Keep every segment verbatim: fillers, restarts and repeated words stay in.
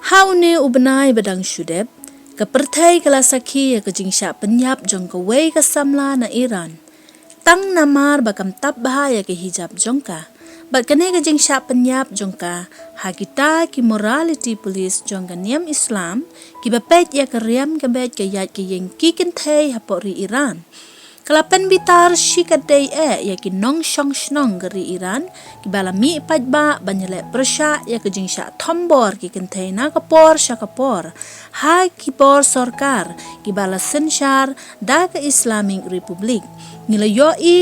Ha une u bnai ba dang shu dep, ka pyrthei ka la sakhi ïa ka jingshah pynïap jong kawei ka samla na Iran, tang namar ba kam tap bha ïa ka hijab jong ka. Bad kane ka jingshah pynïap jong ka ha kita ki morality police jong ka niam Islam, kiba peit ïa ka riam ka beit ka ïaid ka ïeng ki kynthei hapoh ri Iran. Ka la pynbitar shikatdei eh ïa ki nongshong shnong ka ri Iran, kiba la mih paidbah ban ïaleh pyrshah ïa ka jingshah thombor ki kynthei na ka por sha ka por ha ki bor sorkar kiba la synshar da ka Islamic Republic. Ngi la ïohi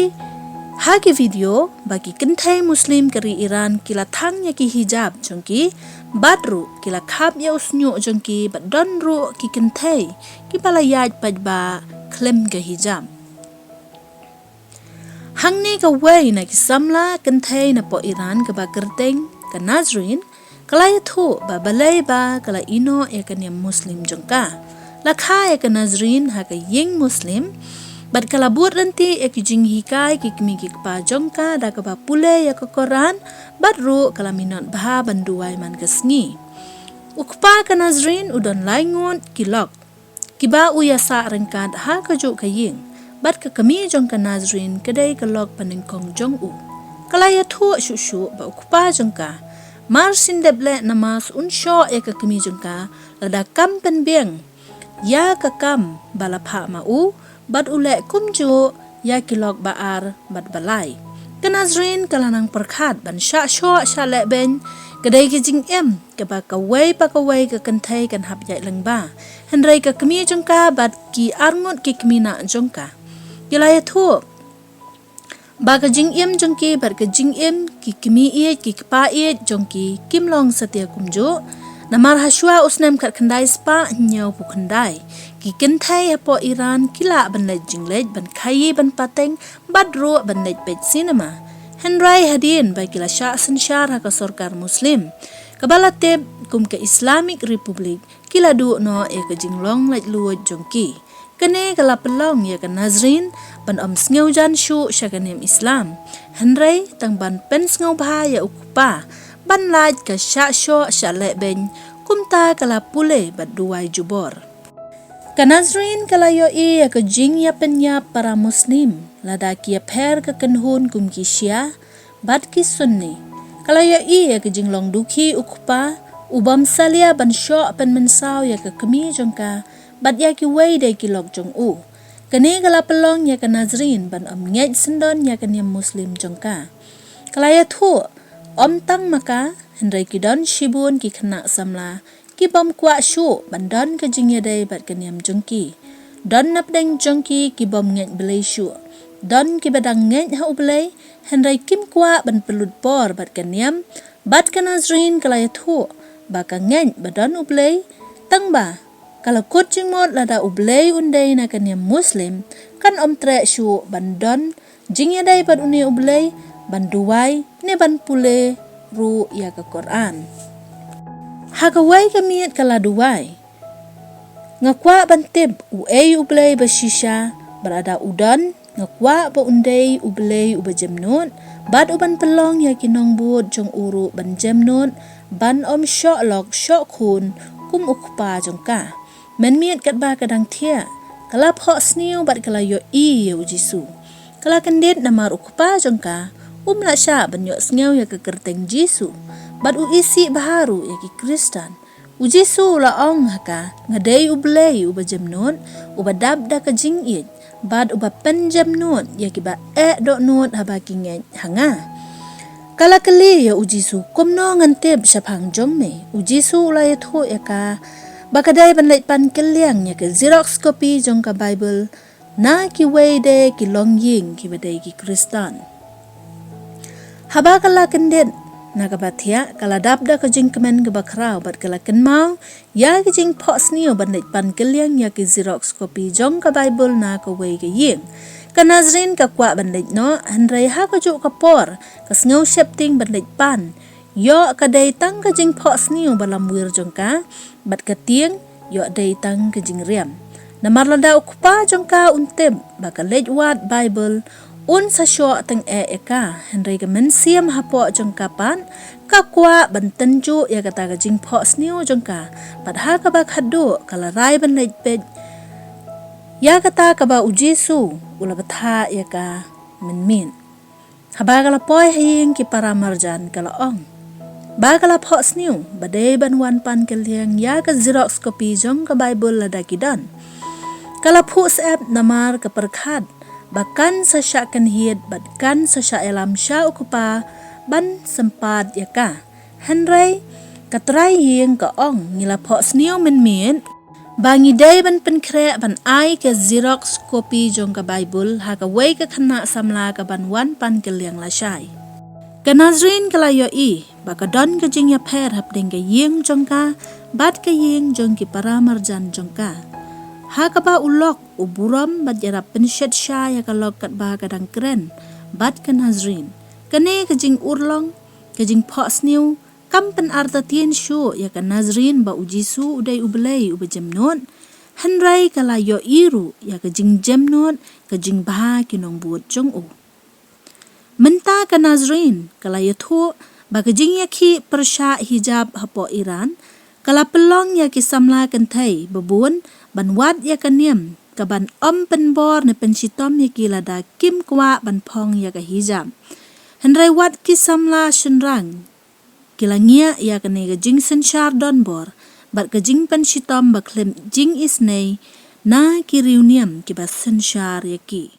ha ki video ba ki kynthei Muslim ka ri Iran ki la thang ïa ki hijab jong ki, bad ruh ki la khap ïa u shñiuh jong ki, bad don ruh ki kynthei kiba la ïaid paidbah khlem ka hijab. Hangne kawei na ki samla kynthei napoh Iran kaba kyrteng ka Nasrin, ka la ïathuh ba balei ba ka la ïehnoh ïa ka niam Muslim jong ka. La kha ïa ka Nasrin ha ka ïing Muslim, bad ka la bud ryntih ïa ki jinghikai ki kmie ki kpa jong ka da kaba pule ïa ka Quran, bad ruh ka la minot bha ban duwai man ka sngi. U kpa ka Nasrin u don lai ngut ki lok kiba u ïasah ryngkat ha kajuh ka ïing, bad ka kmie jong ka Nasrin ka dei ka lok banyngkong jong u. Ka la ïathuh shuh shuh ba u kpa jong ka, mar shen dep leh namaz, un shoh ïa ka kmie jong ka lada kam pynbiang ïa ka kam ba la phah ma u, bad u leh kumjuh ïa ki lok ba ar bad ba lai. Ka Nasrin ka la nang pyrkhat ban shah shoh shah lehbeiñ, ka dei ka jingim kaba kawei pa kawei ka kynthei kan hap ïaid lyngba. Hynrei ka kmie jong ka bad ki arngut ki kmie nah jong ka, ki la ïathuh ba ka jingim jong ki bad ka jingim ki kmie ïeit ki kpa ïeit jong ki kim long satia kumjuh. Namar ha shuwa u snem khatkhyndai spah hynñiewphew khyndai, ki kynthei hapoh Iran ki lah ban leit jingleit, ban khaii, ban pateng, bad ruh ban leit peit sinema. Hynrei hadien ba ki la shah synshar ha ka sorkar Muslim kaba la tip kum ka Islamic Republic, ki la duh noh ïa ka jinglong laitluid jong ki. Kane ka la pynlong ïa ka Nasrin ban ym sngewjan shuh sha ka niam Islam, hynrei tang ban pynsngewbha ïa u kpa ban lait ka shah shoh shah lehbeiñ, kumta ka la pule bad duwai jubor. Ka Nasrin ka la ïohi ïa ka jingïapynïap para Muslim lada ki ïapher ka kynhun kum ki Shia bad ki Sunni. Ka la ïohi ïa ka jinglong dukhi u kpa u bym salia ban shoh pynmynsaw ïa ka kmie jong ka bad ïa kiwei de ki lok jong u. Kane ka la pynlong ïa ka Nasrin ban ym ngeit syndon ïa ka niam Muslim jong ka. Ka la ïathuh, ym tang ma ka, hynrei ki don shibun ki khynnah samla ki bym kwah shuh ban don ka jingïadei bad ka niam jong ki. Don napdeng jong ki ki bym ngeit Blei shuh. Don kiba dang ngeit ha U Blei, hynrei kim kwah ban pynlut por bad ka niam. Bad ka Nasrin ka la ïathuh ba ka ngeit ba don U Blei, tang ba ka la kut jingmut lada U Blei un dei na ka niam Muslim, kan ym treh shuh ban don jingïadei bad une U Blei, ban duwai ne ban pule ruh ïa ka Quran. Ha kawei ka miet ka la duwai, nga kwah ban tip uei U Blei ba shisha, ba lada u don, nga kwah ba un dei U Blei uba jemnud, bad uban pynlong ïa ki nongbud jong u ruh ban jemnud, ban ym shoh lok shoh khun kum u kpa jong ka. Mynmiet katba ka dang thiah, ka la phoh sniew bad ka la ïohi ïa U Jisu. Ka la kyndit namar u kpa jong ka um lah shah ban ïohsngew ïa ka kyrteng Jisu, bad u isih bha ruh ïa ki Khristan. U Jisu u la ong ha ka, nga dei U Blei uba jemnud, uba dap da ka jingïeit, bad uba pynjemnud ïa kiba eh dohnud haba ki ngeit ha nga. Ka la kylli ïa U Jisu, kumno ngan tip shaphang jong me? U Jisu u la ïathuh ïa ka ba ka dei ban leit pan kylliang ïa ka xerox copy jong ka Bible na kiwei de ki longïing kiba dei ki Khristan. Haba ka la kyndit na kaba thiah, ka la dap da ka jingkmen kaba khraw bad ka la kynmaw ïa ka jingphoh sniew ban leit pan kylliang ïa ka xerox copy jong ka Bible na kawei ka ïing. Ka Nasrin ka kwah ban leit noh, hynrei ha kajuh ka por ka sngew sheptieng ban leit pan. Ïoh ka dei tang ka jingphoh sniew ba lamwir jong ka, bad ka tieng ïoh dei tang ka jingriam. Namar lada u kpa jong ka un tip ba ka leit wad Bible, Un sa shoh tyngeh ïa ka, hynrei ka mynsiem hapoh jong ka pat ka kwah ban tynjuh ïa kata ka jingphohsniew jong ka, bad ha kaba khatduh ka la rai ban leit peit ïa kata kaba U Jisu u la bthah ïa ka mynmiet. Haba ka la poi ha ïing ki para marjan ka la ong, ba ka la phohsniew ba dei ban wan pan kylliang ïa ka xerox copy jong ka Baibl lada ki don. Ka la phuh syep namar ka pyrkhat ba kan sa shah kynhied bad kan sa shah ïalam sha u kpa ban sympat ïa ka. Hynrei ka trai ïing ka ong, ngi la phohsniew mynmiet ba ngi dei ban pynkhreh ban ai ka xerox copy jong ka Baibl ha kawei ka khynnah samla kaban wan pan kylliang lashai. Ka Nazrin ka la ïohi ba ka don ka jingïapher hapdeng ka ïing jong ka bad ka ïing jong ki para marjan jong ka, ha kaba u lok u burom bad ïarap pynshet sha ïa ka lok katba ka dang kren bad ka Nazrin. Kane ka jingurlong, ka jingphohsniew, kam pynartatien shuh ïa ka Nazrin ba U Jisu u dei U Blei uba jemnud, hynrei ka la ïohi ruh ïa ka jingjemnud ka jingbha ki nongbud jong u. Mynta ka Nazrin ka la ïathuh ba ka jingïakhih pyrshah hijab hapoh Iran ka la pynlong ïa ki samla kynthei babun ban wad ïa ka niam kaban ym pynbor ne pynshitom ïa ki lada kim kwah ban phong ïa ka hijab. Hynrei wat ki samla shynrang ki la ngiah ïa kane ka jingsynshar donbor bad ka jingpynshitom ba khlem jingisynei na ki riewniam kiba synshar ïa ki.